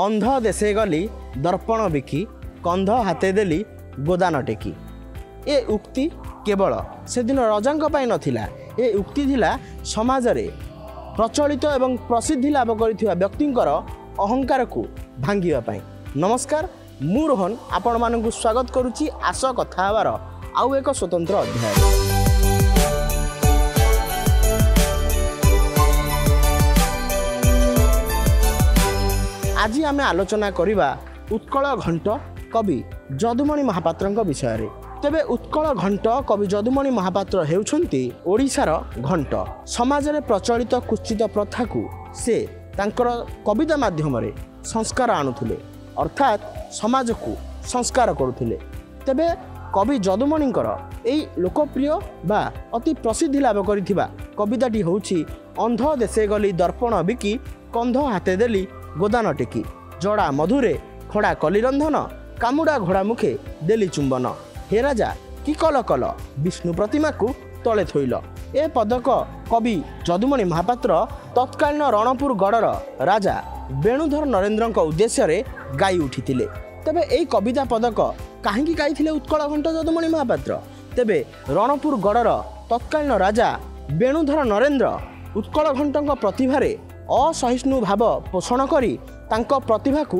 ଅନ୍ଧ ଦେଶେ ଗଲି ଦର୍ପଣ ବିକି, କନ୍ଧ ହାତେ ଦେଲି ଗୋଦାନ ଟେକି। ଏ ଉକ୍ତି କେବଳ ସେଦିନ ରଜାଙ୍କ ପାଇଁ ନଥିଲା, ଏ ଉକ୍ତି ଥିଲା ସମାଜରେ ପ୍ରଚଳିତ ଏବଂ ପ୍ରସିଦ୍ଧି ଲାଭ କରିଥିବା ବ୍ୟକ୍ତିଙ୍କର ଅହଙ୍କାରକୁ ଭାଙ୍ଗିବା ପାଇଁ। ନମସ୍କାର, ମୁଁ ରୋହନ ଆପଣମାନଙ୍କୁ ସ୍ୱାଗତ କରୁଛି ଆସ କଥା ହେବାର ଆଉ ଏକ ସ୍ୱତନ୍ତ୍ର ଅଧ୍ୟାୟ। ଆଜି ଆମେ ଆଲୋଚନା କରିବା ଉତ୍କଳ ଘଣ୍ଟ କବି ଯଦୁମଣି ମହାପାତ୍ରଙ୍କ ବିଷୟରେ। ତେବେ ଉତ୍କଳ ଘଣ୍ଟ କବି ଯଦୁମଣି ମହାପାତ୍ର ହେଉଛନ୍ତି ଓଡ଼ିଶାର ଘଣ୍ଟ। ସମାଜରେ ପ୍ରଚଳିତ କୁତ୍ସିତ ପ୍ରଥାକୁ ସେ ତାଙ୍କର କବିତା ମାଧ୍ୟମରେ ସଂସ୍କାର ଆଣୁଥିଲେ, ଅର୍ଥାତ୍ ସମାଜକୁ ସଂସ୍କାର କରୁଥିଲେ। ତେବେ କବି ଯଦୁମଣିଙ୍କର ଏଇ ଲୋକପ୍ରିୟ ବା ଅତି ପ୍ରସିଦ୍ଧି ଲାଭ କରିଥିବା କବିତାଟି ହେଉଛି ଅନ୍ଧ ଦେଶେ ଗଲି ଦର୍ପଣ ବିକି, କନ୍ଧ ହାତେ ଦେଲି ଗୋଦାନ ଟେକି, ଜଡ଼ା ମଧୁରେ ଖଡ଼ା କଲି ରନ୍ଧନ, କାମୁଡ଼ା ଘୋଡ଼ା ମୁଖେ ଦେଲି ଚୁମ୍ବନ, ହେ ରାଜା କି କଲ କଲ, ବିଷ୍ଣୁ ପ୍ରତିମାକୁ ତଳେ ଥୋଇଲ। ଏ ପଦକ କବି ଯଦୁମଣି ମହାପାତ୍ର ତତ୍କାଳୀନ ରଣପୁର ଗଡ଼ର ରାଜା ବେଣୁଧର ନରେନ୍ଦ୍ରଙ୍କ ଉଦ୍ଦେଶ୍ୟରେ ଗାଇ ଉଠିଥିଲେ। ତେବେ ଏହି କବିତା ପଦକ କାହିଁକି ଗାଇଥିଲେ ଉତ୍କଳ ଘଣ୍ଟ ଯଦୁମଣି ମହାପାତ୍ର? ତେବେ ରଣପୁର ଗଡ଼ର ତତ୍କାଳୀନ ରାଜା ବେଣୁଧର ନରେନ୍ଦ୍ର ଉତ୍କଳ ଘଣ୍ଟଙ୍କ ପ୍ରତିଭାରେ ଅସହିଷ୍ଣୁ ଭାବ ପୋଷଣ କରି ତାଙ୍କ ପ୍ରତିଭାକୁ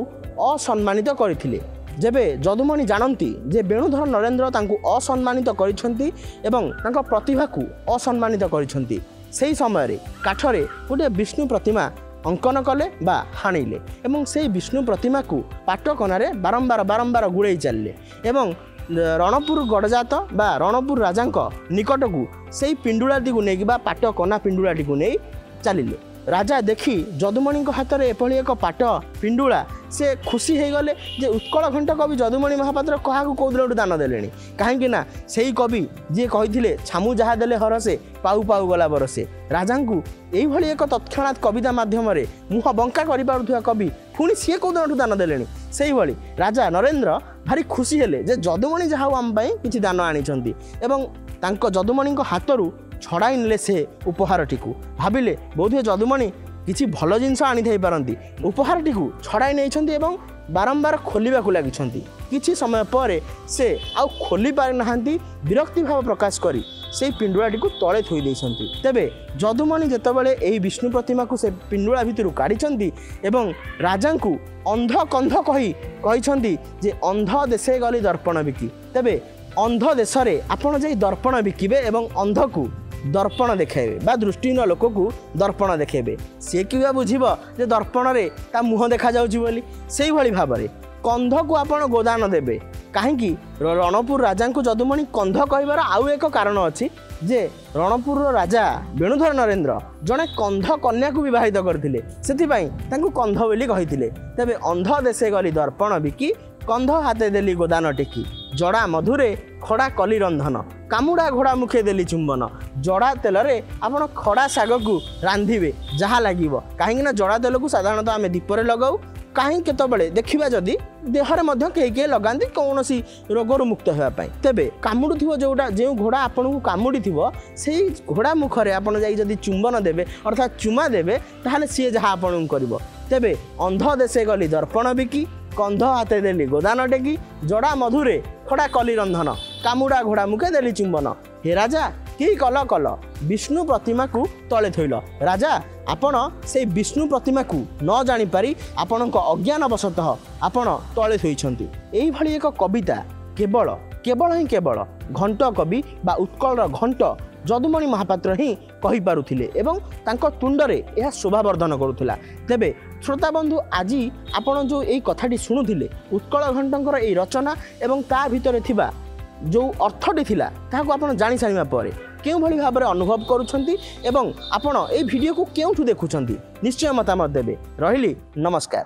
ଅସମ୍ମାନିତ କରିଥିଲେ। ଯେବେ ଯଦୁମଣି ଜାଣନ୍ତି ଯେ ବେଣୁଧର ନରେନ୍ଦ୍ର ତାଙ୍କୁ ଅସମ୍ମାନିତ କରିଛନ୍ତି ଏବଂ ତାଙ୍କ ପ୍ରତିଭାକୁ ଅସମ୍ମାନିତ କରିଛନ୍ତି, ସେହି ସମୟରେ କାଠରେ ଗୋଟିଏ ବିଷ୍ଣୁ ପ୍ରତିମା ଅଙ୍କନ କଲେ ବା ହାଣିଲେ ଏବଂ ସେହି ବିଷ୍ଣୁ ପ୍ରତିମାକୁ ପାଟକନାରେ ବାରମ୍ବାର ବାରମ୍ବାର ଗୁଡ଼େଇ ଚାଲିଲେ ଏବଂ ରଣପୁର ଗଡ଼ଜାତ ବା ରଣପୁର ରାଜାଙ୍କ ନିକଟକୁ ସେଇ ପିଣ୍ଡୁଳାଟିକୁ ନେଇକି ବା ପାଟ କନା ପିଣ୍ଡୁଳାଟିକୁ ନେଇ ଚାଲିଲେ। ରାଜା ଦେଖି ଯଦୁମଣିଙ୍କ ହାତରେ ଏଭଳି ଏକ ପାଟ ପିଣ୍ଡୁଳା, ସେ ଖୁସି ହେଇଗଲେ ଯେ ଉତ୍କଳ ଘଣ୍ଟ କବି ଯଦୁମଣି ମହାପାତ୍ର କାହାକୁ କେଉଁ ଦିନଠୁ ଦାନ ଦେଲେଣି। କାହିଁକି ନା ସେଇ କବି ଯିଏ କହିଥିଲେ ଛାମୁ ଯାହା ଦେଲେ ହରସେ, ପାଉ ପାଉ ଗଲା ବରସେ। ରାଜାଙ୍କୁ ଏଇଭଳି ଏକ ତତ୍କ୍ଷଣାତ୍ କବିତା ମାଧ୍ୟମରେ ମୁହଁ ବଙ୍କା କରିପାରୁଥିବା କବି ପୁଣି ସିଏ କେଉଁ ଦିନଠୁ ଦାନ ଦେଲେଣି। ସେଇଭଳି ରାଜା ନରେନ୍ଦ୍ର ଭାରି ଖୁସି ହେଲେ ଯେ ଯଦୁମଣି ଯାହା ହଉ ଆମ ପାଇଁ କିଛି ଦାନ ଆଣିଛନ୍ତି ଏବଂ ତାଙ୍କ ଯଦୁମଣିଙ୍କ ହାତରୁ ଛଡ଼ାଇ ନେଲେ ସେ ଉପହାରଟିକୁ। ଭାବିଲେ ବୋଧହୁଏ ଯଦୁମଣି କିଛି ଭଲ ଜିନିଷ ଆଣିଥାଇ ପାରନ୍ତି। ଉପହାରଟିକୁ ଛଡ଼ାଇ ନେଇଛନ୍ତି ଏବଂ ବାରମ୍ବାର ଖୋଲିବାକୁ ଲାଗିଛନ୍ତି। କିଛି ସମୟ ପରେ ସେ ଆଉ ଖୋଲି ପାରିନାହାନ୍ତି, ବିରକ୍ତି ଭାବ ପ୍ରକାଶ କରି ସେଇ ପିଣ୍ଡୁଳାଟିକୁ ତଳେ ଥୋଇ ଦେଇଛନ୍ତି। ତେବେ ଯଦୁମଣି ଯେତେବେଳେ ଏହି ବିଷ୍ଣୁ ପ୍ରତିମାକୁ ସେ ପିଣ୍ଡୁଳା ଭିତରୁ କାଢ଼ିଛନ୍ତି ଏବଂ ରାଜାଙ୍କୁ ଅନ୍ଧ କନ୍ଧ କହି କହିଛନ୍ତି ଯେ ଅନ୍ଧ ଦେଶେ ଗଲି ଦର୍ପଣ ବିକି। ତେବେ ଅନ୍ଧ ଦେଶରେ ଆପଣ ଯାଇ ଦର୍ପଣ ବିକିବେ ଏବଂ ଅନ୍ଧକୁ ଦର୍ପଣ ଦେଖାଇବେ ବା ଦୃଷ୍ଟିହୀନ ଲୋକକୁ ଦର୍ପଣ ଦେଖାଇବେ, ସିଏ କିବା ବୁଝିବ ଯେ ଦର୍ପଣରେ ତା ମୁହଁ ଦେଖାଯାଉଛି ବୋଲି। ସେଇଭଳି ଭାବରେ କନ୍ଧକୁ ଆପଣ ଗୋଦାନ ଦେବେ। କାହିଁକି ରଣପୁର ରାଜାଙ୍କୁ ଯଦୁମଣି କନ୍ଧ କହିବାର ଆଉ ଏକ କାରଣ ଅଛି ଯେ ରଣପୁରର ରାଜା ବେଣୁଧର ନରେନ୍ଦ୍ର ଜଣେ କନ୍ଧ କନ୍ୟାକୁ ବିବାହିତ କରିଥିଲେ, ସେଥିପାଇଁ ତାଙ୍କୁ କନ୍ଧ ବୋଲି କହିଥିଲେ। ତେବେ ଅନ୍ଧ ଦେଶେ ଗଲି ଦର୍ପଣ ବିକି, କନ୍ଧ ହାତେ ଦେଲି ଗୋଦାନ ଟେକି, ଜଡ଼ା ମଧୁରେ ଖଡ଼ା କଲି ରନ୍ଧନ, କାମୁଡ଼ା ଘୋଡ଼ା ମୁଖେ ଦେଲି ଚୁମ୍ବନ। ଜଡ଼ା ତେଲରେ ଆପଣ ଖଡ଼ା ଶାଗକୁ ରାନ୍ଧିବେ ଯାହା ଲାଗିବ, କାହିଁକିନା ଜଡ଼ା ତେଲକୁ ସାଧାରଣତଃ ଆମେ ଦୀପରେ ଲଗାଉ, କାହିଁ କେତେବେଳେ ଦେଖିବା ଯଦି ଦେହରେ ମଧ୍ୟ କେହି କେହି ଲଗାନ୍ତି କୌଣସି ରୋଗରୁ ମୁକ୍ତ ହେବା ପାଇଁ। ତେବେ କାମୁଡ଼ୁଥିବ ଯେଉଁଟା, ଯେଉଁ ଘୋଡ଼ା ଆପଣଙ୍କୁ କାମୁଡ଼ିଥିବ ସେଇ ଘୋଡ଼ା ମୁଖରେ ଆପଣ ଯାଇ ଯଦି ଚୁମ୍ବନ ଦେବେ ଅର୍ଥାତ୍ ଚୁମା ଦେବେ, ତାହେଲେ ସିଏ ଯାହା ଆପଣଙ୍କୁ କରିବ। ତେବେ ଅନ୍ଧ ଦେଶେ ଗଲି ଦର୍ପଣ ବିକି, କନ୍ଧ ହାତେ ଦେଲି ଗୋଦାନ ଟେକି, ଜଡ଼ା ମଧୁରେ ଖଡ଼ା କଲି ରନ୍ଧନ, କାମୁଡ଼ା ଘୋଡ଼ା ମୁଖେ ଦେଲି ଚୁମ୍ବନ, ହେ ରାଜା କି କଲ କଲ, ବିଷ୍ଣୁ ପ୍ରତିମାକୁ ତଳେ ଥୋଇଲ। ରାଜା ଆପଣ ସେଇ ବିଷ୍ଣୁ ପ୍ରତିମାକୁ ନ ଜାଣିପାରି ଆପଣଙ୍କ ଅଜ୍ଞାନବଶତଃ ଆପଣ ତଳେ ଥୋଇଛନ୍ତି। ଏଇଭଳି ଏକ କବିତା କେବଳ କେବଳ ହିଁ କେବଳ ଘଣ୍ଟ କବି ବା ଉତ୍କଳର ଘଣ୍ଟ ଯଦୁମଣି ମହାପାତ୍ର ହିଁ କହିପାରୁଥିଲେ ଏବଂ ତାଙ୍କ ତୁଣ୍ଡରେ ଏହା ଶୋଭାବର୍ଦ୍ଧନ କରୁଥିଲା। ତେବେ ଶ୍ରୋତାବନ୍ଧୁ, ଆଜି ଆପଣ ଯେଉଁ ଏଇ କଥାଟି ଶୁଣୁଥିଲେ ଉତ୍କଳ ଘଣ୍ଟଙ୍କର ଏଇ ରଚନା ଏବଂ ତା ଭିତରେ ଥିବା ଯେଉଁ ଅର୍ଥଟି ଥିଲା ତାହାକୁ ଆପଣ ଜାଣିସାରିବା ପରେ କେଉଁଭଳି ଭାବରେ ଅନୁଭବ କରୁଛନ୍ତି ଏବଂ ଆପଣ ଏଇ ଭିଡ଼ିଓକୁ କେଉଁଠୁ ଦେଖୁଛନ୍ତି ନିଶ୍ଚୟ ମତାମତ ଦେବେ। ରହିଲି, ନମସ୍କାର।